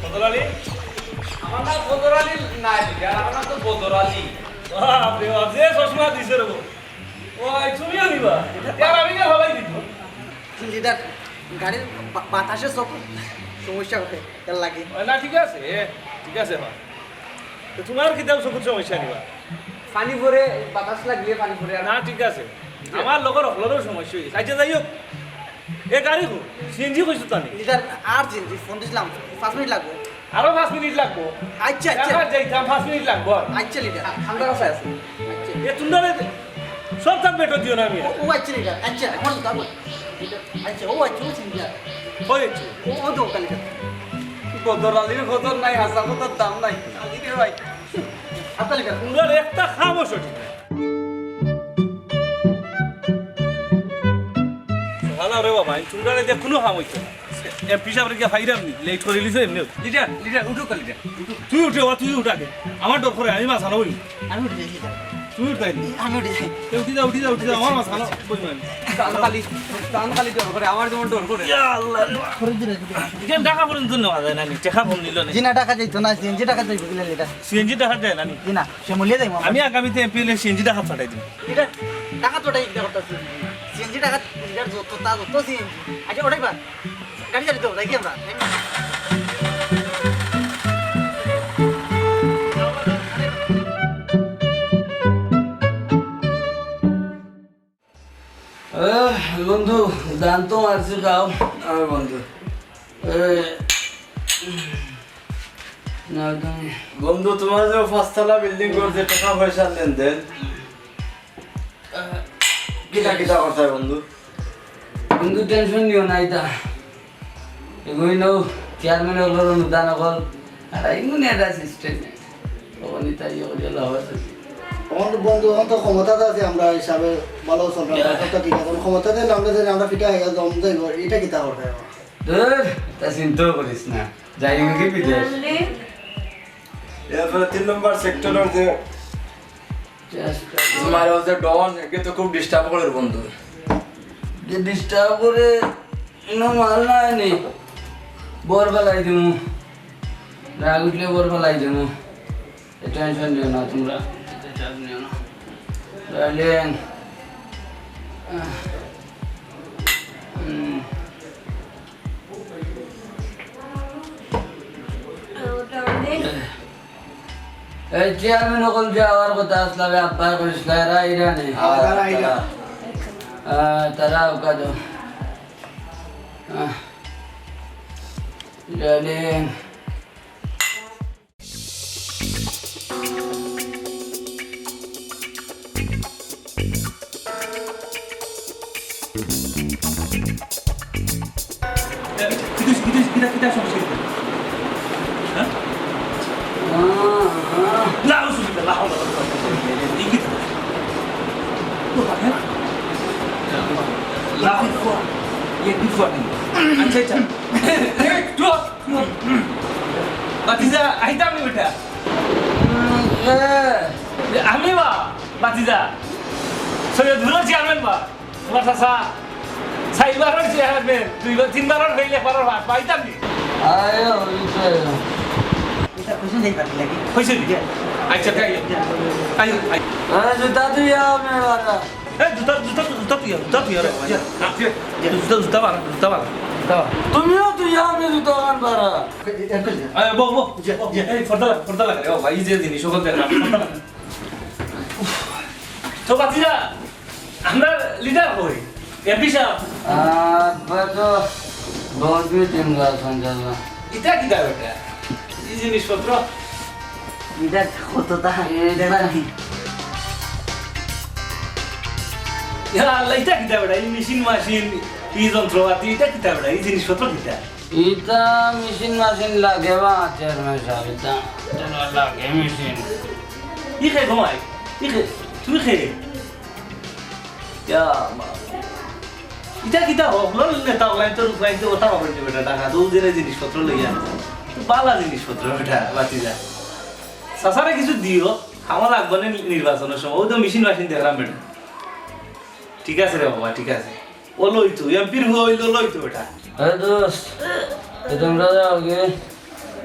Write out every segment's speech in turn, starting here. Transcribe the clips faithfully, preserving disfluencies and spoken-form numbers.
বদর আলী? আমার নাম বদর আলী নায়, লিডার, আমার নাম তো বদর আলী। বাপ রে বাপ, যে চশমা দিছে রে বাপ। ও, এই তুমিও নিবা? ইয়ার আমি না হবাই দিব। লিডার, গাড়ির বা-, বাতাসে চকুত সমস্যা করে, এর লাগি। ও, না, ঠিক আছে, এ, ঠিক আছে, মা। তো তুমার কিতা চকুত সমস্যা নিবা? পানি পড়ে, বাতাস লাগলে পানি পড়ে আর না, ঠিক আছে। আমার লগর অকলরও সমস্যা অইছে। আচ্ছা, যাই হোক, এ গাড়ি কো? সিএনজি কইছো তো আমি। লিডার, আর সিএনজি ফোন দিছিলাম, পাঁচ মিনিট লাগবো। আরো পাঁচ মিনিট লাগবো? আচ্ছা, আচ্ছা। এখন যাইতাম, পাঁচ মিনিট লাগবো আর। আচ্ছা, লিডার, ঠান্ডা ভাষায় আছে। আচ্ছা। এ তুমরা রে সব তার বেটো দিও না আমি। ও, ও আচ্ছা, লিডার, আচ্ছা, আমার কথা বল। লিডার, আচ্ছা, ও আচ্ছা, ও সিএনজি। ওই আচ্ছা। ও, ও তো কালি। বদর আলীর বদর নাই, হাছা কথার দাম নাই। আলী রে ভাই। আচ্ছা, লিডার। তুমরা একটা কামও সঠিক নাই। হালা রে বাবা, এই তুমরা রে দিয়া কুনু কাম অইতো না। এমপি সাবরে গিয়া ফাইরাম নি, লেট করি লিছো এমনেউ। লিডার, লিডার, উঠো কা লিডার, উঠো। তুই উঠে, ও তুই উঠ আগে। আমার ডর করে, আমি মাথা নই। আমি উঠে যাই, লিডার। তুই উঠ তাইলে। আমি উঠে যাই। এ উঠি যা, উঠি যা, উঠি যা, আমার মাথা নই। কই মানে? তান খালি, তান খালি ডর করে, আমার যেমন ডর করে। ইয়া আল্লাহ রে বাবা। ইখান ঢাকা পর্যন্ত নেওয়া যায় না নি, টেকা কম নিল না। জি না, ঢাকা যাইতো না, সিএনজি ঢাকা যাইবো কিলা লিডার? সিএনজি ঢাকা যায় না নি। জি না, সে মূল্যে যাইবো আমরা। আমি আগামীতে এমপি অইলে সিএনজি ঢাকা পাঠাই দিমু। লিডার, ঢাকা তো ওটাই ইচ্ছা করতেছি। সিএনজি ঢাকা, লিডার যত তা যত সিএনজি। আচ্ছা, ওটাই বা। গাড়ি চালিয়ে তো যাই কি আমরা? আহ, বন্ধু, দান তো মারছি খাও। আরে বন্ধু। এ, না, তুমি বন্ধু, তোমার যে পাঁচতলা বিল্ডিং করছে, টাকা পয়সা লেনদেন। কিতা কিতা করতে হয় বন্ধু? বন্ধু, টেনশন নিও না, ইতা এগুই নৌ চেয়ারম্যান অকলর অনুদান অকল, আর এমনি একটা সিস্টেম। তখন ইতা ইয়ে করে লাভ আছে। আমার বন্ধু, এখন তো ক্ষমতাতে আছে, আমরা হিসাবে ভালো চলবে, আমরা তো ঠিক আছে। এখন ক্ষমতাতে নামলে জানি আমরা ফিটা হয়ে গেল, দম যাইব, এটা কিতা করতে হবে? ধুর, তা চিন্তাও করিস না, যাই নাকি বিদেশ। এরপরে তিন নম্বর সেক্টরের যে তোমার ওই যে ডন, একে তো খুব ডিস্টার্ব করে বন্ধু। যে ডিস্টার্ব করে, ইনো মাল না আনি, বর ফালাই দিমু। রাগ উঠলে বর ফালাই দিমু। এ টেনশন নিও না তোমরা, এত চাপ নিও না। ডার্লিং। আহ, হুম। এই চেয়ারম্যান অকল যে আওয়ার কথা আসলা, বে আব্বা করিস না, এরা ইরা নে। আহ, তারা, আহ, তারা উকা দো। আহ, ইরা নে। আচ্ছা, আচ্ছা। ভাতিজা, আইতাম নি বেটা? উম, এ। আমি বা, ভাতিজা। সৈয়দপুরের চেয়ারম্যান বা। তোমার চাচা, চাইরবারর চেয়ারম্যান, দুইবার, তিনবারর ফেইল, একবারর পাস, পাইতাম নি? আয়, ওই তো। এটা খুশি নেই পারলে কি? হইছে নি? আচ্ছা, তাই। I, I. আরে, জুতা তুই আ, মে বারা। এ, জুতা, জুতা, জুতা তুই আ, জুতা তুই আ রে। জুতা, জুতা বারা, জুতা বারা, জুতা বারা। তুমিও তুই আ, মে জুতা খান বারা। আরে, বউ, বউ, বউ, এই, পর্দা লাগা, পর্দা লাগা রে, বাবা, এই যে জিনিস, ওখান থেকে লাগা, পর্দা লাগা। উফ। তো, ভাতিজা, আমরার লিডার কই? MP sub? আব্বা তো বহুত মিটিং করছেন দাদা। ইটা কিতা বেটা? এই জিনিসপত্র? ইটা কত তা? ইটা নাই। ইয়া আল্লাহ, ইটা কিতা বেটা? এই মেশিন মাশিন, এই যন্ত্রপাতি, ইটা কিতা বেটা? এই জিনিসপত্র কিতা? ইটা মেশিন মাশিন লাগে বা, চেয়ারম্যান সাব, ইটা, ইটা লাগে মেশিন। ই খে ঘুমাই, ই খে, তুই খে। ইয়া মা। ইটা কিতা হকলর নেতা অকলাইন তো, অকলাইন তো কথা বলেন বেটা, টাকা তো উজের জিনিসপত্র লইয়া। বালা জিনিসপত্র বেটা, ভাতিজা। চাচারে কিছু দিও, আমার লাগবে না নির্বাচনের সময়। ওই তো মেশিন মাশিন দেখলাম বেটা। ঠিক আছে রে বাবা, ঠিক আছে। ও লইতো, এমপির হইলো লইতো বেটা। আরে দোস্ত, এ তোমরা যাও আগে।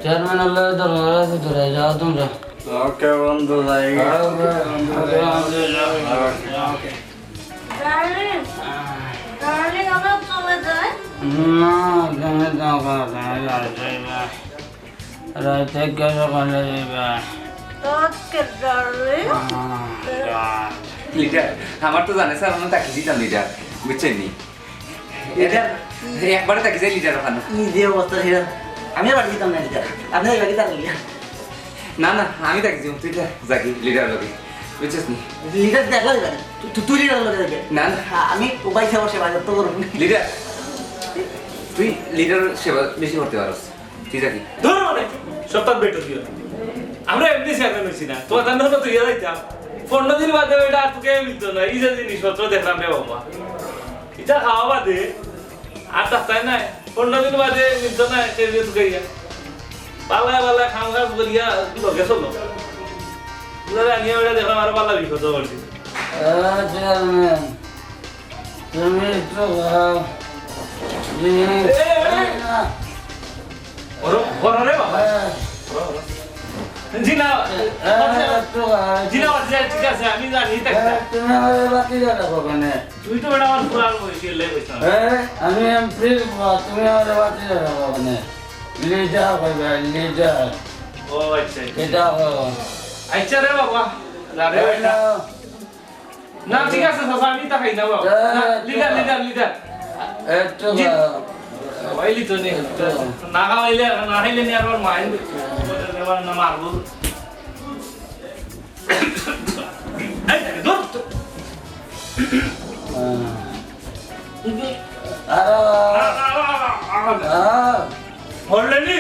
চেয়ারম্যান অকলর দরকার আছে, তোরা যাও তোমরা। ওকে বন্ধু, যাই। ওকে, ওকে, বন্ধু, ওকে, যাই। বন্ধু, যাও। ওকে। ডার্লিং, ডার্লিং, আমরা চলে যাই। না, তুমি যাও, তুমি যাও, যাও। রাইতে কে সকালে যাইবা? ওকে, ডার্লিং। আহ, লিডার, আমার তো জানে স্যার, আমরা তাকি দিতাম লিডার, বুঝছেন নি? লিডার, একবারে তাকি যাই লিডার ওখানে। কি যে অবস্থা লিডার, আমি আর বাড়ি দিতাম না লিডার, আপনি এই বাড়ি থাকেন লিডার। না, না, আমি তাকি দিব, তুই যা, যাগি লিডার লগে, বুঝছিস নি? লিডার দেখলে যাবে, তু-, তু-, তুই লিডার লগে যাবে। না, না। হ্যাঁ, আমি উপায় ছাড়া সেবা যত্ন করবো। লিডার, তুই লিডার সেবা বেশি করতে পারস। ঠিক আছে। ধরো মানে, সপ্তাহ বেটো দিও। আমরা এমনি চেয়ারম্যান হইছি না, তোমার তার হলো তো ইয়ে যাইতাম। পনেরো দিন বাদে ওইটা আর তোকে মিলতো না, এই যে জিনিসপত্র দেখলাম রে বাবা। এটা খাওয়া বাদে আর ডাক্তার নাই, পনেরো দিন বাদে মিলতো না, সে দিয়ে তোকে ইয়ে। পাল্লায় পাল্লায় খাম খাস বলিয়া লগে চলো। তোরা নিয়ে ওটা দেখলাম আরো পাল্লা বিপদ করছি। আহ, চেয়ারম্যান, তুমি একটু খাও। জি। এ, এ, এ। না। ওরো, ওরো রে বাবা। হ্যাঁ। জি না। হ্যাঁ, একটু খাও। জি না, জি, ঠিক আছে, আমি জানি, ঠিক আছে। হ্যাঁ, তুমি আমার বাকি যাবে ওখানে। তুই তো বেটা আমার পুরান বয়সী, এলে কইছ না। হ্যাঁ, আমি এমপি, তুমি আমার বাকি যাবে ওখানে। লিডার কইবে, লিডার। ও আচ্ছা, আচ্ছা। এটা হলো। আচ্ছা রে বাবা, না রে বেটা। হ্যালো। না, ঠিক আছে, চাচা, আমি তা খাই না, বাবা। হ্যাঁ, না, লিডার, লিডার, লিডার। একটু জি। খাও। খাওয়াইলি তো নি। একটু। না খাওয়াইলে, না খাইলে নি আর ওর মাইন্ড, ওর না মারবো। এই, ধুর। হ্যাঁ। আরে বাবা। আ, আ, আ, আ। হ্যাঁ। হরলে নি?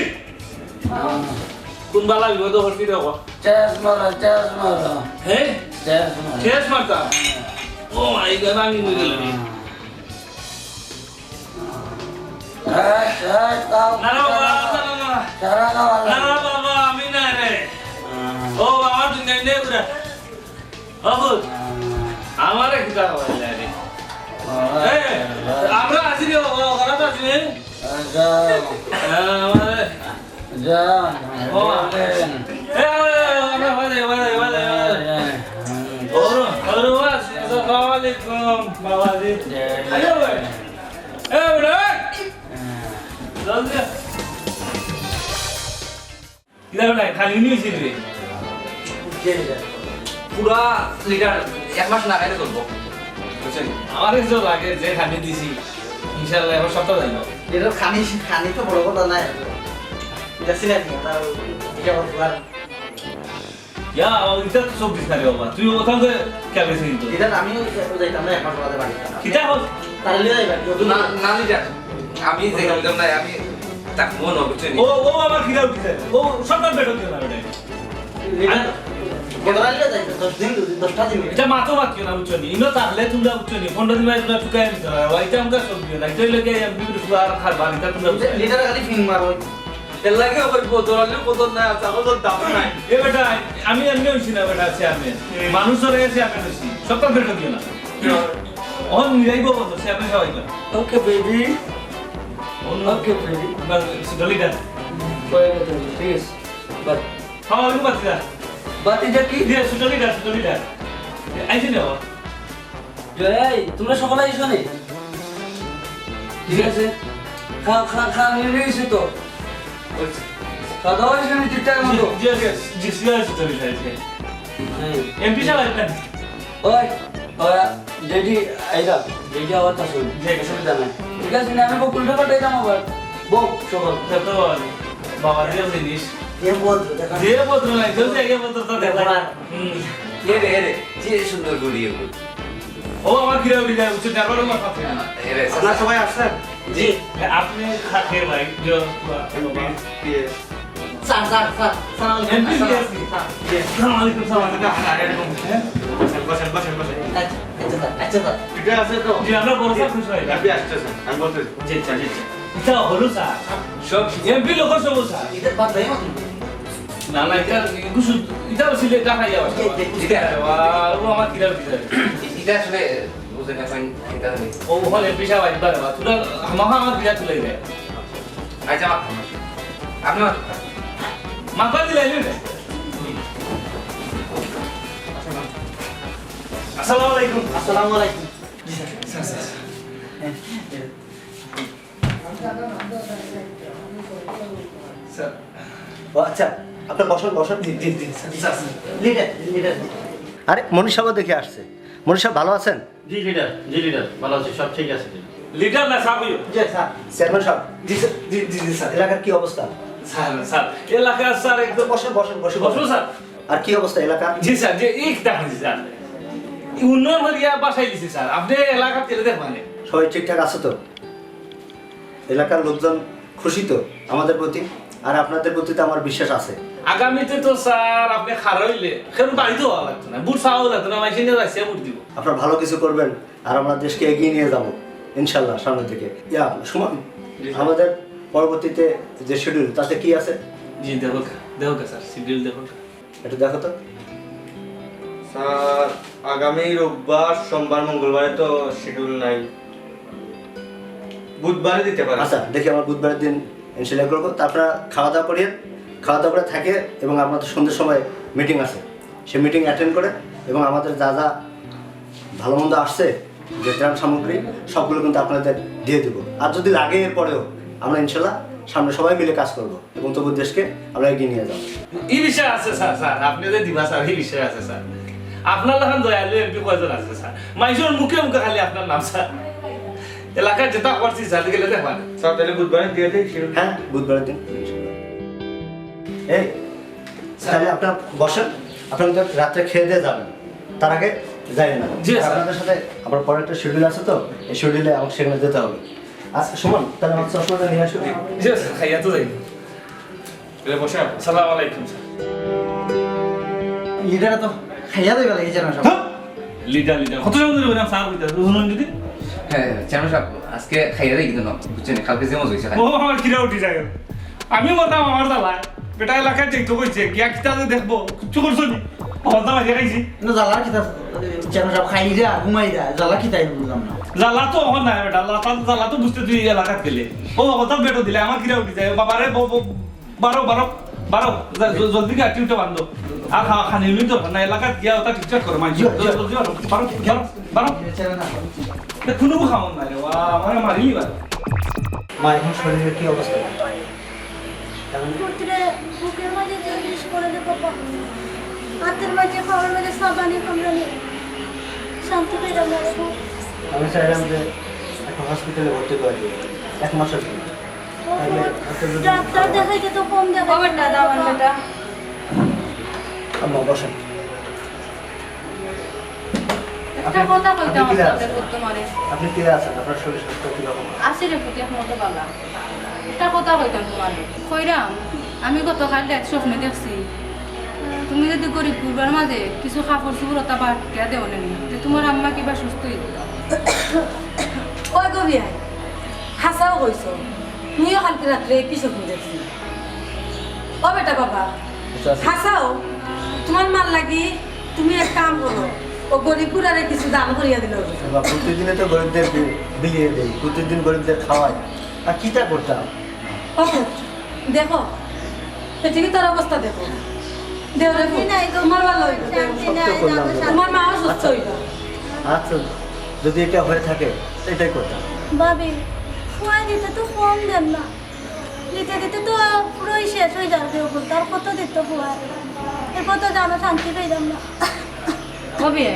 কোন বালা বিপদ হরছি দেখো। চেস মারো, চেস মারো। হ্যাঁ? চেস মারো। চেস মারতাম? ও মাই গড, আমি মরে গেলাম। এই, এই, তাও না, না, বাবা, না, না, না, না। সারা খাওয়া না, না, লাগে। বাবা, আমি না রে। ও বাবা, তুই নেই, নেই, ঘুরে। বাবু, আমারে কিতা খাওয়াইলা রে? এ, আমরা আছি রে বাবা, খারাপ আছি রে। যাও। হ্যাঁ, আমারে। যাও। ও। এ, এ, এ, এ, এ, এ। ওরো, ওরো, আসসালামু আলাইকুম, বাবাজি। আরে ভাই। এ, বেটা, এই। জলদি। কিতা বেটা, খালি উনি হইছে রে? কে রে? পুরা লিটার এক মাস না খাইলে চলবো। বুঝছেন? আমার কাছে লাগে যে খানি দিছি, ইনশাআল্লাহ এবার সপ্তাহ যাইব। এটা খানি, খানি তো বড় কথা নাই। দেখছি না কি, তার এটা আবার পুরা। ইয়া, ও ইটা তো সব দিস না রে বাবা। তুই ওখান থেকে কে বেশি কিন্তু? এটা আমি যাইতাম না, এক মাস বাদে বাড়ি। কিতা হস? তাহলে যাইবা। না, না, লিটার। আমি যাইতাম না, আমি তাক মন বুঝছেন। ও, ও আমার খিদা উঠছে। ও সকাল বের হতে না বেটা। এটা গতকালকে যাইতো, দশ দিন, দশটা দিন। এটা মাতো মাতিও না, বুঝছো নি? ইনো তাহলে তোমরা বুঝছো নি? পনেরো দিন বাদে তোমরা চুকাই নিতে হয়। ওইটা আমরা সব দিও না। এটা হইলে কি আমি বিক্রি করার খাবার, এটা তোমরা বুঝছো নি? লিটারে খালি ফিং মারো। এর লাগে ওই বোতল, বোতল নাই, চা বোতল দাম নাই। এ বেটা, আমি এমনি হইছি না বেটা, চেয়ারম্যান। মানুষ ধরে চেয়ারম্যান হইছি। সব তো বেটা দিও না। অন মিলাইবো বলো, চেয়ারম্যান সবাই তো। ওকে, বেবি। অন্য ওকে, বেবি। না, সুতলি দা। পরে কথা বলবো, ঠিক আছে? বাই। হ্যাঁ, ওই বাতি দা। বাতি দা কি? দিয়ে সুতলি দা, সুতলি দা। আইছি না বাবা। জয়, তোমরা সকলে আইছো নি? ঠিক আছে। খা, খা, খা, রেডি হইছে তো। খাওয়া দাওয়া হইছে নি ঠিকঠাক মতো? জি, জি, জি, জি, জি, জি, জি। হ্যাঁ। এমপি সাহেব আসবেন। ওই, ওরা রেডি, আইরা, রেডি আওয়ার তা শুন। জি। অসুবিধা নাই। ঠিক আছে, না, আমি বকুলটা পাঠাইলাম আবার। বউ, সকল। তা তো বাবা, যে জিনিস। এ বল, দেখা। যে বল নাই, যে জায়গায় বল, তা দেখা। হুম। এ রে, এ রে, যে সুন্দর ঘুড়ি ওগুলো। ও, আমার ঘিরা উড়ি যায়, উচ্চ জাগরণ আমার সাথে। এ রে, আপনারা সবাই আসছেন? জি। আপনি খা-, কে ভাই? যে, বাবা। MP, PS. Sir, sir, sir, sir, MP, sir, PS. Sir. জি। আসসালামু আলাইকুম, সালাম আলাইকুম। হ্যাঁ? বসেন, বসেন, বসেন, বসেন। আচ্ছা, আচ্ছা, স্যার, আচ্ছা, স্যার। ঠিক আছে তো? জি, আমরা বড় স্যার খুশি হই। এমপি আসছে, স্যার। আমি বলতেছি। জি, জি, জি, জি। এটা হলো স্যার। সব এমপি লোক সব স্যার। এটা বাদ দেয় না তুমি? না, না, এটা কিছু, এটা ছিল, এটা খাইয়া আসছে। জি, জি, জি। এটা, ও আমার কিরা কিরা। এটা আসলে বুঝে না, এখন এটা নেই। ও হলে পিছা ভাই, বারে বারে। তোরা আমাকে আমার কিরা তুলে দেয়। আচ্ছা, মা। আপনি মা। মাথা দিলাইলে না। আসসালামু আলাইকুম। আসসালামু আলাইকুম। জি sir, sir, sir, sir. Sir. ও আচ্ছা, আপনারা বসেন, বসেন। জি, জি, জি, sir, sir, sir. Leader, leader. আরে, মনির সাহেব দেখি আসছে। মনির সাহেব ভালো আছেন? জি লিডার, জি লিডার, ভালো আছি, সব ঠিক আছে লিডার। লিডার না, স্যার, হইও। জি স্যার। চেয়ারম্যান সাহেব। জি স্যার, জি, জি, জি স্যার। এলাকার কি অবস্থা? স্যার, স্যার, এলাকার স্যার একদম বসেন, বসেন, বসেন, বসুন বসেন। স্যার। আর কি অবস্থা এলাকার? জি স্যার, জি, এই দেখেন জি স্যার, উন্নয়ন করিয়া বাসায় দিছি স্যার, আপনি এলাকাত গেলে দেখবেন। সবাই ঠিকঠাক আছে তো? এলাকার লোকজন খুশি তো আমাদের প্রতি? আর আপনাদের প্রতি তো আমার বিশ্বাস আছে। আগামীতে তো স্যার আপনি খাড়া হইলে কেউ বাড়িতে হওয়া লাগতো না, বুট চাওয়া লাগতো না, মাইসে নিয়ে যাচ্ছে বুট দিব। আপনারা ভালো কিছু করবেন, আর আমরা দেশকে এগিয়ে নিয়ে যাব ইনশাল্লাহ সামনের দিকে। ইয়া সুমন, জি স্যার। আমাদের পরবর্তীতে যে শিডিউল, তাতে কি আছে? জি, দেখো, দেখো স্যার, শিডিউল দেখো। একটু দেখো তো। স্যার, আগামী রোববার, সোমবার, মঙ্গলবারে তো শিডিউল নাই, বুধবারে দিতে পারেন। আচ্ছা, দেখি আমরা বুধবারের দিন ইনশাল্লাহ করবো। তা আপনারা খাওয়া দাওয়া করিয়ে, খাওয়া দাওয়া করে থাকে, এবং আমাদের সন্ধ্যের সময় মিটিং আছে, সে মিটিং অ্যাটেন্ড করে, এবং আমাদের যা যা ভালো মন্দ আসছে, যে ত্রাণ সামগ্রী, সবগুলো কিন্তু আপনাদের দিয়ে দিব। আর যদি লাগে এর পরেও, আমরা ইনশাল্লাহ সামনে সবাই মিলে কাজ করব এবং তবু দেশকে আমরা এগিয়ে নিয়ে যাবো। এই বিষয়ে আছে স্যার, স্যার, আপনি যে দিবা স্যার, এই বিষয়ে আছে স্যার। আপনার লাখান দয়ালু এমপি কয়জন আছে স্যার? মাইজুর মুখে মুখে খালি আপনার নাম স্যার। এলাকায় যেটা করছি স্যার, গেলে দেখবেন। স্যার, তাহলে বুধবারে দিয়ে দিই, শিডিউল। হ্যাঁ, বুধবারের দিন। এই, তাহলে আপনারা বসেন, আপনারা তো রাত্রে খেয়ে দিয়ে যাবেন, তার আগে যাই না। জি, আর স্যার। আপনাদের সাথে আমার পরে একটা শিডিউল আছে তো, এই শিডিউলে আমাকে সেখানে যেতে হবে। আচ্ছা, সুমন, তাহলে আমার চশমাটা নিয়ে আসো। জি, স্যার, খাইয়া তো যাই। তাহলে বসে আপনি। সালাম আলাইকুম, স্যার। লিডার তো খাইয়া দেবে লাগে, জানো সব। হ্যাঁ? Leader, leader. কত সময় ধরে বললাম, স্যার, কইতে, বুঝুন যদি? হ্যাঁ, চেয়ারম্যান সাহেব, আজকে খাইয়া দেয় কিন্তু না, বুঝছেন? কালকে যে মজা হয়েছে, খাই। ও, আমার কিরা উঠি যায়। আমি মরতাম আমার জ্বালায়। বেটা এলাকায় যাইতো কইছে, গিয়া কিতা যে দেখবো, কিচ্ছু করছো নি? আমার তো মাঝে খাইছি। না, জ্বালার কিতা, চেয়ারম্যান সাহেব, খাই যা, ঘুমাই যা, জ্বালা কিতা আমি বুঝলাম না। জ্বালা তো অখন নাই বেটা, জ্বালা, জ্বালা তো বুঝতে তুই এই এলাকাত গেলে। ও, কথা বেটো দিলে, আমার কিরা উঠি যায়, বাবারে, ব-, ব-, বারো, বারো, বারো, যা, জ-, জলদি গিয়া টিউটা বান্ধো। আর খা-, খানি উনি দরকার না, এলাকাত গিয়া ওটা ঠিকঠাক করো, মাই। জি, জি। জলদি বারো, বারো, বারো, বারো। এ, কোনো খাওয়ান নাই রে, ওয়া, আমারে মারি এবার। মা, এখন শরীরের কি অবস্থা? এখন পুত্রে বুকের মাঝে যে বিষ করে দে বাবা। হাতের মাঝে, পাওয়ার মাঝে সাবানি কামড়ানি। শান্তি পেলাম না রে বাবা। আমি চাইলাম যে একটা হসপিটালে ভর্তি করে দিই, এক মাসের জন্য। তাহলে হয়তো যদি ডাক্তার দেখাইতে তো কম দেখাইতে ও বেটা, দাও, বেটা। আম্মা, বসেন। একটা কথা কইতাম আপনার সাথে তোমারে। আপনি কিলা আছেন? আপনার শরীর স্বাস্থ্য কিরকম? আছি রে পুত, এখন তো ভালা। একটা কথা কইতাম তোমারে। কইরাম, আমি গতকাল রাইত স্বপ্নে দেখছি, তুমি যদি গরিব গুরবার মাঝে কিছু কাপড় চোপড় ওটা বাটিয়া দেও নে, যে তোমার আম্মা কিবা সুস্থ হইতো। ওই গো বিয়াই, হাছাউ কইছো। মুইও কালকে রাত্রে একই স্বপ্ন দেখছি। ও বেটা বাবা, আচ্ছা, আচ্ছা। হাছাউ, তোমার মার লাগি তুমি এক কাম করো, ও গরিব গুরারে কিছু দান করিয়া দিলে অইবো। বাবা, প্রতিদিনে তো গরিবদের বি-, বিলিয়ে দেই, প্রতিদিন গরিবদের খাওয়াই, আর কিতা করতাম? ও পুত, দেখো, পৃথিবীর তোর অবস্থা দেখো। দেও রে পুত, শান্তি নাই গো, তোমার ভালা অইবো, দেও। শান্তি নাই, সত্য করলাম। তোমার মাও সুস্থ অইবো। আচ্ছা, যদি এটা হয়ে থাকে, এটাই করতাম। ভাবি, ফুয়ায় দিতে তো ফোন দেন না। দিতে দিতে তো পুরাই শেষ হয়ে যাবে, ওগুলো তার কত দিত ফুয়ায়। এরপর তো জানো শান্তি পেলাম না। কবে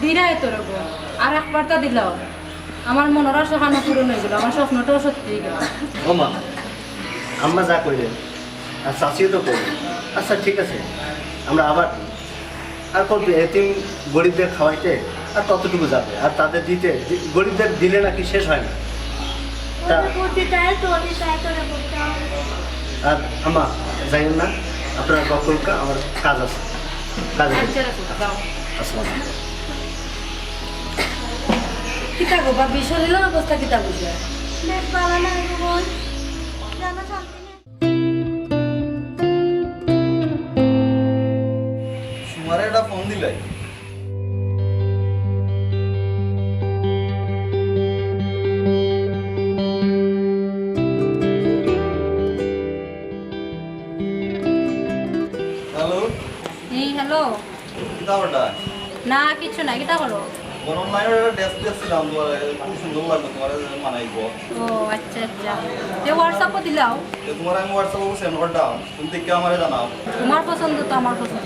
দিরায় তোর গো? আর একবার তা দিলাও। আমার মনের আশা খানো পূরণ হয়ে গেল, আমার স্বপ্নটাও সত্যি হয়ে গেল। ও মা, আম্মা যা কইলেন, আর চাচিও তো কইলেন। আচ্ছা, ঠিক আছে, আমরা আবার আর কত এতিম গরিবদের খাওয়াইতে আর কতটুকু যাবে? আর তাদের দিতে, দি-, গরিবদের দিলে নাকি শেষ হয় না। তা ওদের বুদ্ধিটাই তো, ওদের তাই করে করতে হবে। আর আম্মা, যাইয়েন না, আপনারা গল্প করুন, আমার কাজ আছে, কাজ আছে। আচ্ছা, রাখো, যাও। আসসালামু আলাইকুম। কিতা গো, ভাবি, শরীরের অবস্থা কিতা বুঝলে? বেশ ভালো না গো বোন, জানো শান্তি নেই। সুমারে একটা ফোন দিলাই। হ্যালো। জি, হ্যালো। কিতা অর্ডার? না, কিছু না, কিতা করো? বড় অনলাইনে একটা ড্রেস দেখছিলাম, তোমার খুব সুন্দর লাগবে, তোমার মানাইব। ও আচ্ছা আচ্ছা, তে WhatsApp-ও দিলাও। তো তোমার আমি WhatsApp-এ সেন্ড করতাম, তুমি দেখে আমারে জানাও। তোমার পছন্দ তো আমার পছন্দ।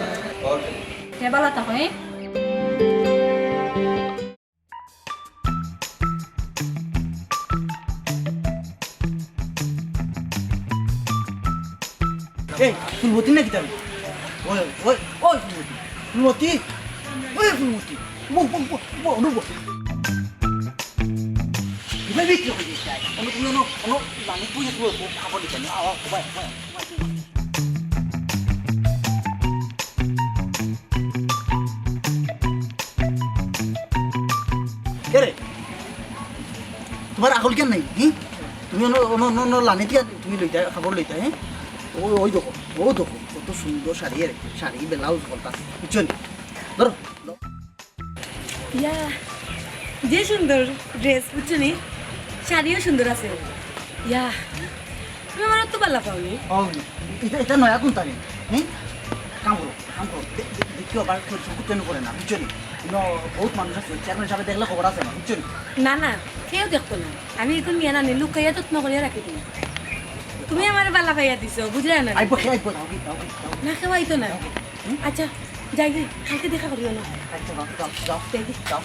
ওকে। তে ভালা থাকো, হ্যাঁ? এই, ফুলমতি না কিতা রে? ওই, ওই, ওই ফুলমতি। ফুলমতি। ওই ফুলমতি। বউ, বউ, বউ, বউ, বউ। ভাই, বিক্রি হয়ে গেছে। অন্য, অন্য, অন্য, লাইনে তুই একটু বউ খাবার দিতে না। আও, আও, ভাই, ভাই। কে রে? তোমার আকল কেন নাই, হুম? তুমি অন্য, অন্য, অন্য, অন্য লাইনে দিয়া তুমি লইতা, খবর লইতা, হ্যাঁ? ও, ওই দেখো, ও দেখো, কত সুন্দর শাড়ি রে, শাড়ি, ব্লাউজ, কলতা, বুঝছো নি? ধরো, ধরো। ইয়া, যে সুন্দর ড্রেস, বুঝছো নি? শাড়িও সুন্দর আছে। ইয়া, তুমি আমার তো ভালা পাওনি। ও, এটা, এটা নয়া কোন তারিখ? হুম? কাম করো, কাম করো। দে-, দে-, দেখো, আবার কেউ চকুত কেন করে না, বুঝছো নি? ইনো বহুত মানুষ আছে, চেয়ারম্যান সাহেব দেখলে খবর আছে না, বুঝছো নি? না, না, কেউ দেখতো না। আমি এখন মিয়া নানি লুকাইয়া যত্ন করিয়া রাখি দিই। তুমি আমার ভালা পাইয়া দিছো, বুঝলে না? আইবো, কে আইবো? দাও কি, দাও কি, দাও কি। না, কেউ আইতো না। হুম? আচ্ছা, যাই গি, কালকে দেখা করিও না। আচ্ছা, যাও, যাও, যাও, দেখি। যাও।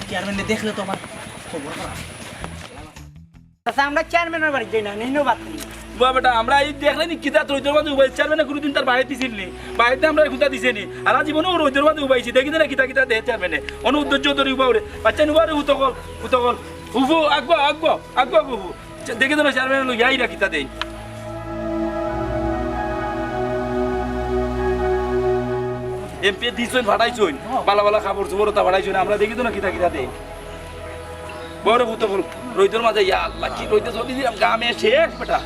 চেয়ারম্যানে দেখলে তো আমার খবর খারাপ। আচ্ছা, আমরা চেয়ারম্যানের বাড়ি যাই না, নেই নো বাদ নেই। বাহ বেটা, আমরা এই দেখলে নি কিতা রইদর মাঝে উবাই, চেয়ারম্যানে কোনোদিন তার বাড়িত দিছিল নি, বাড়িত আমরারে খুদা দিছে নি, আর আজ জীবনে ও রইদর মাঝে উবাইছি, দেখি না কিতা কিতা দেয় চেয়ারম্যানে, অনু উদ্দেশ্য ধরি উবা ওরে, বাচ্চা নুবা রে উতকল, উতকল, UFO, Água, Água, Água, UFO. দেখি তো না চেয়ারম্যানে লইয়া আইরা কিতা দেয়। এমপি দিছইন, ফাটাইছইন, বালা বালা কাপড় চোপড় ওটা ফাটাইছইন, আমরা দেখি তো না কিতা কিতা দেয়। বড় পুত বল, রইদর মাঝে, ইয়া আল্লাহ, কি রইদে চলি দিলাম, গামে শেষ বেটা।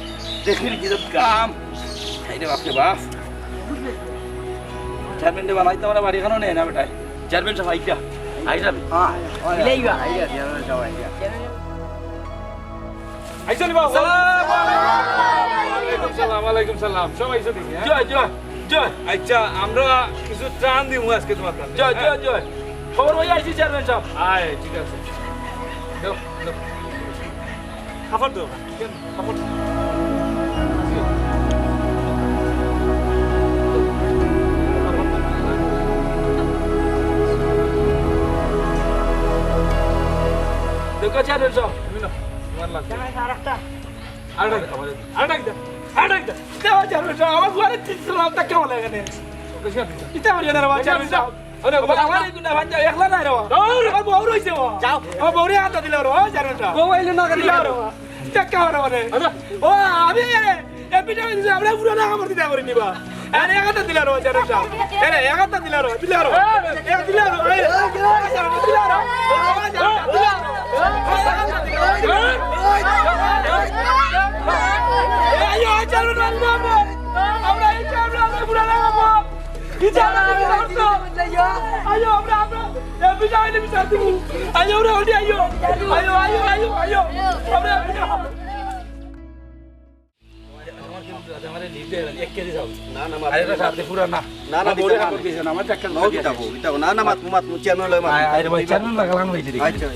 দেখলি কি যে গাম। এই রে বাপ রে বাপ। চেয়ারম্যান রে বানাইতে আমরা বাড়ি খানো নেই না বেটা। চেয়ারম্যান সাহেব আইতা। আইতা। হ্যাঁ, ইলাইবা। আইতা, চেয়ারম্যান সাহেব আইতা। আইসো নি বাবা? সালাম আলাইকুম। ওয়ালাইকুম সালাম, ওয়ালাইকুম সালাম। সব আইসো দেখি, হ্যাঁ? জয়, জয়, জয়। আচ্ছা, আমরা কিছু ত্রাণ দিমু আজকে তোমার কাছে। জয়, হ্যাঁ? জয়, জয়। খবর পাই আইছি চেয়ারম্যান সাহেব। আয়, ঠিক আছে। দেও, দেও। কাপড় দেও। কেন? কাপড় দেও। দেখো চেয়ারম্যান সাহেব। তুমি নাও, তোমার লাগবে। আরেকটা। আরেকটা দিতা, আরেকটা দিতা, আরেকটা দিতা। দেওয়া যাবে না, আমার ঘরে তিন লাখ টাকা বলে এখানে। ইতা করিও না রে বাবা, চেয়ারম্যান সাহেব। আরে বাবা, আমার এই গুন্ডা ভাই একলা নাই রে বাবা। আমার বউ রইছে বাবা। যাও। আমার বউরে আতা দিলে রে বাবা, চেয়ারম্যান সাহেব। বউ আইলে না কেন? দিলে রে বাবা। টাকা ওরা মানে। আচ্ছা। ও, আমি এমপি সাহেব দিছে, আমরা পুরো না আমার দিতে পারি নিবা। আরে, এক হাজার দিলা রো, জানো সাহেব। আরে, এক হাজার দিলা রো, দিলা রো। এ, দিলা রো, এ, দিলা রো। আইও, আইও, আইও, আইও, আইও। আমরা এই যে আমরা, আমরা পুরা লাগাবো। এই যে আমরা পুরা লাগাবো। আইও, আমরা, আমরা, এ, বিচার হইলে বিচার দিব। আইও, আমরা হলি, আইও। আইও, আইও, আইও, আইও। আমরা, আমরা। না, না, মাত, আরে, এটা মাত। সাথে পুরা না। না, না, মাত বউরে দিতাম খাবার না। দিছে না, আমার চাকরি মাত দিতাম, দিছে। দিতাম। না, না, মাত, মাত, চেয়ারম্যান লয়, মাত। আয়, আয় রে ভাই, চেয়ারম্যান লাগালাম এই যে। আচ্ছা।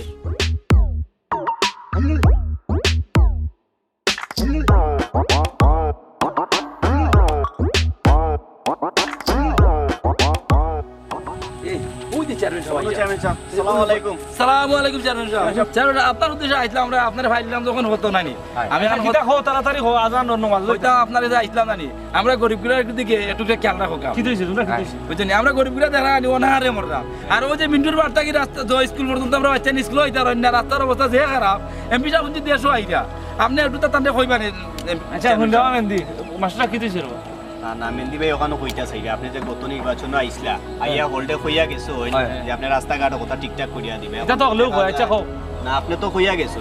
এই, ওই যে চেয়ারম্যান সাহেব আইয়া। চেয়ারম্যান সাহেব, সালাম আলাইকুম। সালাম আলাইকুম চেয়ারম্যান সাহেব। চেয়ারম্যান সাহেব, আপনার উদ্দেশ্যে আইছিলাম আমরা, আপনারে পাইলাম যখন হতো না নি। আমি এখন কিতা কও, তাড়াতাড়ি কও, আজান অর নমাজ। ওইটা আপনারে যে আইছিলাম না নি। আমরা গরিব গুলার একটু দিকে একটু খেয়াল রাখো কাম। কি হইছে, তোমরা কি হইছে? বুঝছো নি? আমরা গরিব গুলা দেখা আনি অনাহারে মররা। আর ওই যে মিন্টুর বাড়ি থাকি রাস্তা, যে স্কুল পর্যন্ত আমরা বাচ্চা নিয়ে স্কুলে হইতে পারি না, রাস্তার অবস্থা যে খারাপ। এমপি সাহেব কিন্তু দেশও আইরা। আপনি একটু তো তান্ডে কইবা নি, এম-, আচ্ছা, চেয়ারম্যান হুন, সাহেব। দেওয়া মেন্দি, মাস্টার কি হইছে রে? না, না, মেন্দি ভাই, ওখানে কইতা চাইবে। আপনি যে গত নির্বাচনে আইছলা, আইয়া হলডে কইয়া গেছো, ওই হয়। যে আপনি রাস্তাঘাট কথা ঠিকঠাক করিয়া দিবে। এটা তো হলেও কয়, আচ্ছা, কও। না, আপনি তো কইয়া গেছো।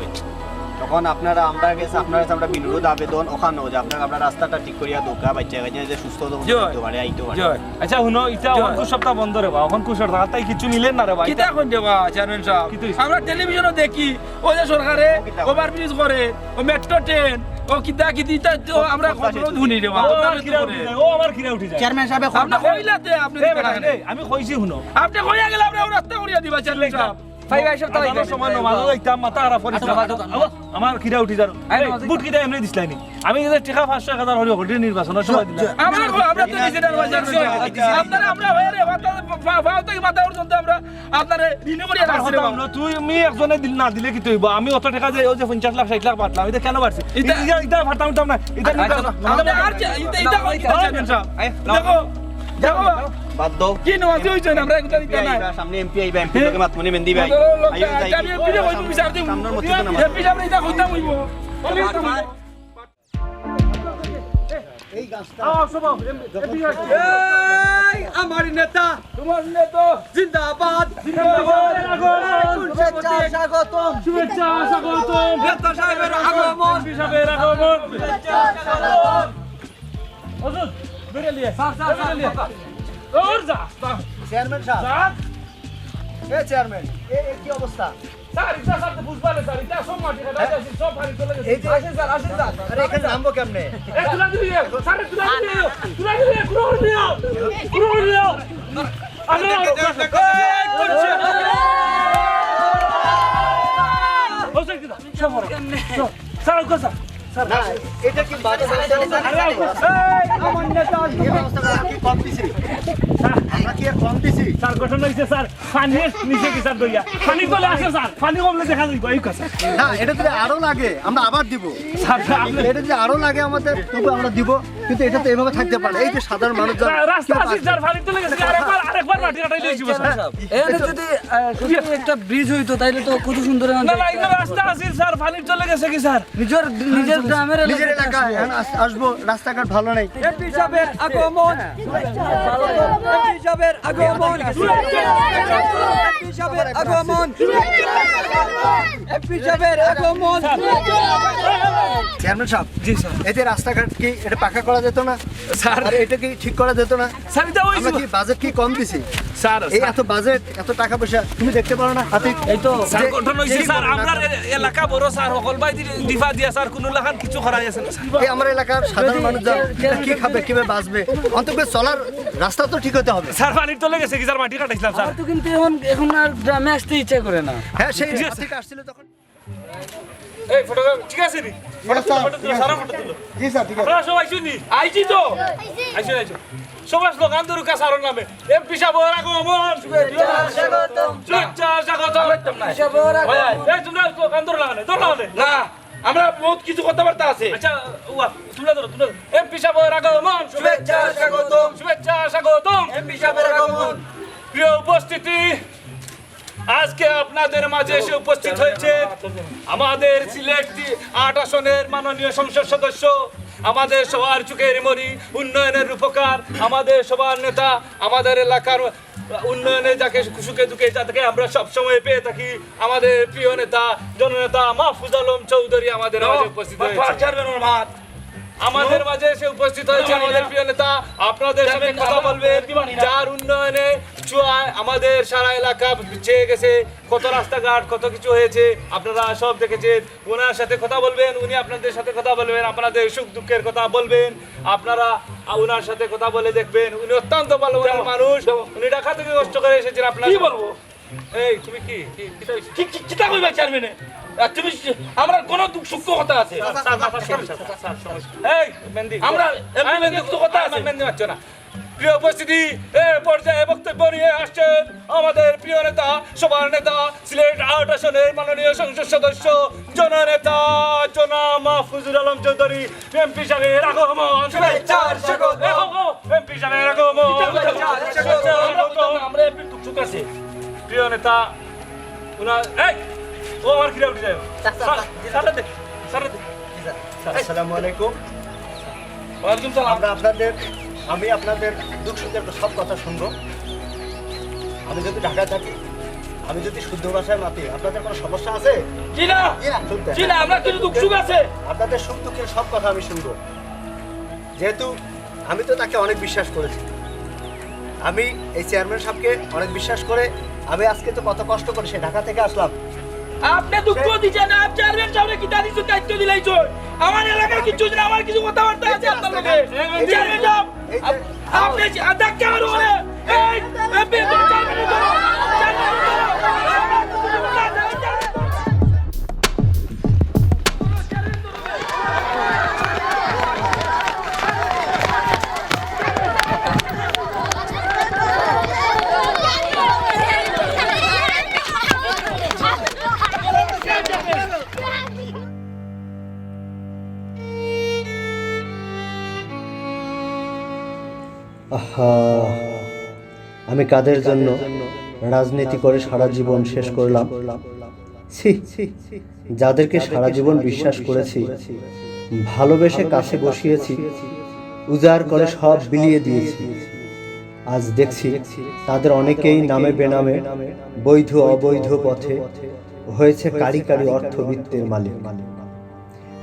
এখন আপনারা, আমরা গেছে, আপনার কাছে আমরা বিনীত আবেদন, ওখানেও যে আপনারা, আমরা রাস্তাটা ঠিক করিয়া দোকা বাচ্চা কাছে যে সুস্থ মতো জয়। করতে পারে, আইতে পারে। জয়। আচ্ছা, হুনো, ইটা জয়। অখন কুশারটা বন্ধ রে বা, অখন কুশারটা, আর তাই কিছু মিলে না রে বা, কিতা ইটা কইন রে বা, চেয়ারম্যান সাব? কিতা হইছে? আমরা টেলিভিশনও দেখি, ওই যে সরকারে কিতা? ওভারব্রিজ করে, ও মেট্রো ট্রেন, ও কিতা কিতা, ইতা তো আমরা কত খবরও শুনি রে বা, ও, আপনারা আমার তো কিরা করে। উঠি যায়, ও আমার কিরা উঠি যায়। চেয়ারম্যান সাহেব, এখন আপনি কইলাতে, আপনি এ বেটা, দেখেন। এ, আমি কইছি, হুনো। আপনি কইয়া গেলে আমরা ও রাস্তা করিয়া দিবা, চেয়ারম্যান সাহেব। ভাই, ভাই, সব তাই আজানর সময় নমাজও যাইতাম, মাথা খারাপ করিস না। আচ্ছা, আচ্ছা, আচ্ছা। আবার আমার কিরা উঠি যার। এই, এই, নমাজ বুট কিতা এমনি দিছলাইনি? আমি যে টেকা পাঁচশো এক হাজার হরি হরি নির্বাচনের সময় দিলাম। আমরা, আমরা তো নিজে নির্বাচন করছি। আপনারা আমরা হয়ে রে, মাথা, পা-, পা-, পাও থেকে মাথা পর্যন্ত আমরা আপনারে ঋণী করিয়া আমার রাখছি রে কথা বাবা। হুনো, তুমি একজনে দিল না দিলে কিতা অইবো? আমি অত টেকা যে, ওই যে পঞ্চাশ লাখ, ষাট লাখ বাটলাম, ইটা কেন বাটছি? ইটা ইটা, ইটা পারতাম, পারতাম না। ইটা আচ্ছা, নির্বাচন, আচ্ছা, আমাদের আর যে, ইটা, ইটা, ইটা, চেয়ারম্যান সাহেব। দেখো, দেখো। বাদ দাও। কি নমাজি হইছে না, আমরা এগুলা দিতাম না। সামনে এমপি আইবা, এমপি লোকে মাতমুনি মেন্দি ভাই। আইও, আচ্ছা, আমি এমপি রে কইতাম, বিচার দিমু। সামনের মসজিদে নামাজ। এমপি সামনে ইটা কইতাম অইবো। এই গাছটা। এই আমার নেতা। তোমার নেতা। জিন্দাবাদ। জিন্দাবাদ। শুভেচ্ছা স্বাগতম। শুভেচ্ছা স্বাগতম। নেতা সাহেবের আগমন। এমপি সাহেবের আগমন। শুভেচ্ছা স্বাগতম। হুজুর, বেরিয়ে লিয়ে। স্যার, স্যার, স্যার, বেরিয়ে লিয়ে। স্যার। ওর যা, যা। চেয়ারম্যান সাহেব। যা। এ চেয়ারম্যান, এ, এ কি অবস্থা? স্যার, ইটা স্যার তো বুঝবা না, স্যার, ইটা সব মাটি কাটা হ্যাঁ? হয়েছে, সব পানি চলে গেছে। এই যে আসেন স্যার, আসেন স্যার। আরে, এখানে নামবো কেমনে? এ, তুলা দিবি, স্যার, তুলা দিবি, তুলা দিবি, কুড়ো নিও, কুড়ো নিও। আরে, আরে, আরে, ও, স্যার, কিটা? সব বড়। Sir, sir, sir. না, এটা কি বাজার? আরে, আরে, এই, আমার নেতা আসবে। এই ব্যবস্থা করা কি কম দিছি? স্যার। আমরা কি আর কম দিছি? স্যার, গঠন হয়েছে, স্যার। পানি নিচে কি স্যার দইয়া? পানি তলে আছে স্যার, পানি কমলে দেখা যাইব, এই কথা। না, এটা যদি আরো লাগে, আমরা আবার দিব। স্যার, স্যার, আপনি এটা যদি আরো লাগে আমাদের, তবু আমরা দিব, কিন্তু এটা তো এভাবে থাকতে পারে। এই যে সাধারণ মানুষ যারা রা-, রাস্তা আছে স্যার, পানি তলে গেছে, আরেকবার, আরেকবার মাটি কাটাই লইছি স্যার। এখানে যদি, আহ, শুধু একটা ব্রিজ হইতো, তাইলে তো কত সুন্দর এখন না, না, দেখতে। এখানে রাস্তা আছে স্যার, পানি তলে গেছে কি স্যার? নিজের, নিজের গ্রামের নিজের এলাকায় এলাকা, আসবো। এখন আস-, আসবো, রাস্তাঘাট ভালো নাই। এমপি সাহেবের আগমন। এমপি সাহেবের আগমন। এমপি সাহেবের আগমন। এমপি সাহেবের আগমন। চেয়ারম্যান সাহেব, জি স্যার। এই যে রাস্তাঘাট কি এটা পাকা করা যেত না? স্যার। আর এটা কি ঠিক করা যেত না? স্যার, এটা ওই আমরা কি বাজেট কি কম দিছি? স্যার, এই স্যার। এত বাজেট, এত টাকা পয়সা তুমি দেখতে পারো না হাতে? এই তো। স্যার, যে, গঠন হইছে, যে স্যার, আমরা এ-, এলাকা বড়, স্যার, হকল ভাই দি-, দিফা দিয়া, স্যার, কোনো লাখান কিছু করা গেছে না, স্যার। এই আমার এলাকার সাধারণ মানুষ যা-, কি খাবে, কিভাবে বাঁচবে? অন্তত চলার রাস্তা তো ঠিক হতে হবে। স্যার, পানির তলে গেছে কি, স্যার, মাটি কাটাইছিলাম, স্যার। আমার তো কিন্তু এখন, এখন আর গ্রামে আসতে ইচ্ছা করে না। হ্যাঁ, সেই জি, স্যার। ঠিক আসছিল তখন। এই ফটোগ্রাফ ঠিক আছে নি? জি, স্যার, ফটো তুলো, ঠিক আছে। সারা ফটো তুলো। জি, স্যার, ঠিক আছে। আপনারা সব আইসো নি? আইছি তো? আইসো, আইসো। সবাই স্লোগান দরুকা স্যারর নামে। এমপি সাহেবের আগমন। শুভেচ্ছা স্বাগতম। শুভেচ্ছা স্বাগতম। Sir, sir. এই তোমরা স্লোগান ধরো না কেনে? ধরো না কেনে? না, আমরা বহুত কিছু কথাবার্তা আছে। আচ্ছা, ওয়া, তোমরা ধরো, তোমরা ধরো। এমপি সাহেবের আগমন। শুভেচ্ছা স্বাগতম। শুভেচ্ছা স্বাগতম। এমপি সাহেবের আগমন। প্রিয় উপস্থিতি, আজকে আপনাদের মাঝে এসে উপস্থিত হয়েছে আমাদের সিলেট তি-, আট আসনের মাননীয় সংসদ সদস্য, আমাদের সবার চোখের মণি, উন্নয়নের রূপকার, আমাদের সবার নেতা, আমাদের এলাকার উন্নয়নে যাকে সুখে দুঃখে যাকে আমরা সবসময় পেয়ে থাকি, আমাদের প্রিয় নেতা, জননেতা মাহফুজ আলম চৌধুরী আমাদের মাঝে উপস্থিত হয়েছে। চেয়ারম্যান ওর মাত। আমাদের মাঝে এসে উপস্থিত হয়েছে আমাদের প্রিয় নেতা, আপনাদের সাথে কথা বলবেন, যার উন্নয়নে চুয়ায় আমাদের সারা এলাকা ছেয়ে গেছে, কত রাস্তাঘাট, কত কিছু হয়েছে, আপনারা সব দেখেছেন। ওনার সাথে কথা বলবেন, উনি আপনাদের সাথে কথা বলবেন, আপনাদের সুখ দুঃখের কথা বলবেন, আপনারা, আ, ওনার সাথে কথা বলে দেখবেন। উনি অত্যন্ত ভালো মনের মানুষ, উনি ঢাকা থেকে কষ্ট করে এসেছেন। আপনারা কি বলবো? এই, তুমি কি? কি, কিতা হইছে? কি, কি, কিতা কইবা চেয়ারম্যানে? আর তুমি, আমরা কোনো দুঃখ সুখ কথা আছে। Sir, sir, sir, sir, sir, sir, sir, সমস্যা। এই, মেন্দি। আমরা এমনি মেন্দি দুঃখ কথা আছে। মেন্দি মারছো না। প্রিয় উপস্থিতি, এ পর্যায়ে বক্তব্য নিয়ে আসছেন আমাদের প্রিয় নেতা, সবার নেতা, সিলেট আট আসনের মাননীয় সংসদ সদস্য, জননেতা, জনাব মাহফুজুর আলম চৌধুরী, এমপি সাহেবের আগমন। শুভেচ্ছা স্বাগত। এ, হো, হো, এমপি সাহেবের আগমন। শুভেচ্ছা স্বাগত। আমরা এমপির দুঃখ সুখ আছে। প্রিয় নেতা, ওনার, এই, ও আমার ঘিরে উঠে যায়। Sir, sir, sir, sir, sir, sir. জি, স্যার। স্যার। আসসালামু আলাইকুম। ওয়ালাইকুম সালাম। আমরা আপনাদের, আমি আপনাদের দুঃখ সুখের সব কথা শুনবো। আমি যেহেতু ঢাকায় থাকি, আমি যদি শুদ্ধ ভাষায় মাতি, আপনাদের কোনো সমস্যা আছে? জি না। শুনতে জি না, আমরা কিছু দুঃখ সুখ আছে। আপনাদের সুখ দুঃখের সব কথা আমি শুনবো। যেহেতু আমি তো তাকে অনেক বিশ্বাস করেছি, আমি এই চেয়ারম্যান সাহেবকে অনেক বিশ্বাস করে আমি আজকে তো কত কষ্ট করে সে ঢাকা থেকে আসলাম। আপনি দুঃখ দিচ্ছেন না, চেয়ারম্যান সাহেবরে কিতা দিছইন, দায়িত্ব দিলাইছইন। আমার এলাকার কিছু না, আমার কিছু কথাবার্তা আছে আপনার লগে। চেয়ারম্যান সাহেব, এই যে- আপনি যে ধাক্কা মারো ওরে। এই, এই, চেয়ারম্যান ধরো, চেয়ারম্যান ধরো। আহা, আমি কাদের জন্য রাজনীতি করে সারা জীবন শেষ করলাম? ছি, যাদেরকে সারা জীবন বিশ্বাস করেছি, ভালোবেসে কাছে বসিয়েছি, উজাড় করে সব বিলিয়ে দিয়েছি। আজ দেখছি তাদের অনেকেই নামে বেনামে বৈধ অবৈধ পথে হয়েছে কারি কারি অর্থবিত্তের মালিক।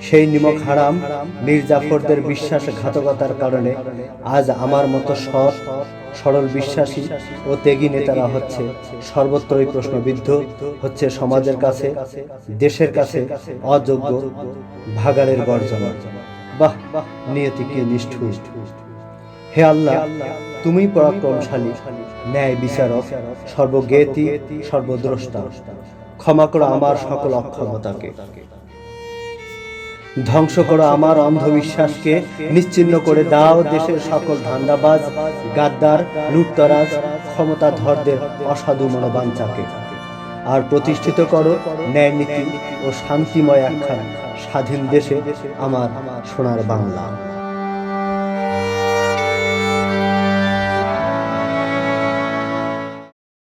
সেই নিমক হারাম মীর জাফরদের বিশ্বাসঘাতকতার কারণে আজ আমার মতো সৎ, সরল বিশ্বাসী ও ত্যাগী নেতারা হচ্ছে সর্বত্রই প্রশ্নবিদ্ধ, হচ্ছে সমাজের কাছে, দেশের কাছে অযোগ্য, ভাগাড়ের গর্জন। বাহ, নিয়তি কি নিষ্ঠুর! হে আল্লাহ, তুমি পরাক্রমশালী, ন্যায় বিচারক, সর্বজ্ঞেতি, সর্বদ্রষ্টা। ক্ষমা করো আমার সকল অক্ষমতাকে। ধ্বংস করো আমার অন্ধবিশ্বাসকে, নিশ্চিহ্ন করে দাও দেশের সকল ধান্দাবাজ, গাদ্দার, লুটতরাজ, ক্ষমতাধরদের অসাধু মনোবাঞ্ছাকে। আর প্রতিষ্ঠিত করো ন্যায় নীতি ও শান্তিময় একখান স্বাধীন দেশে আমার সোনার বাংলা।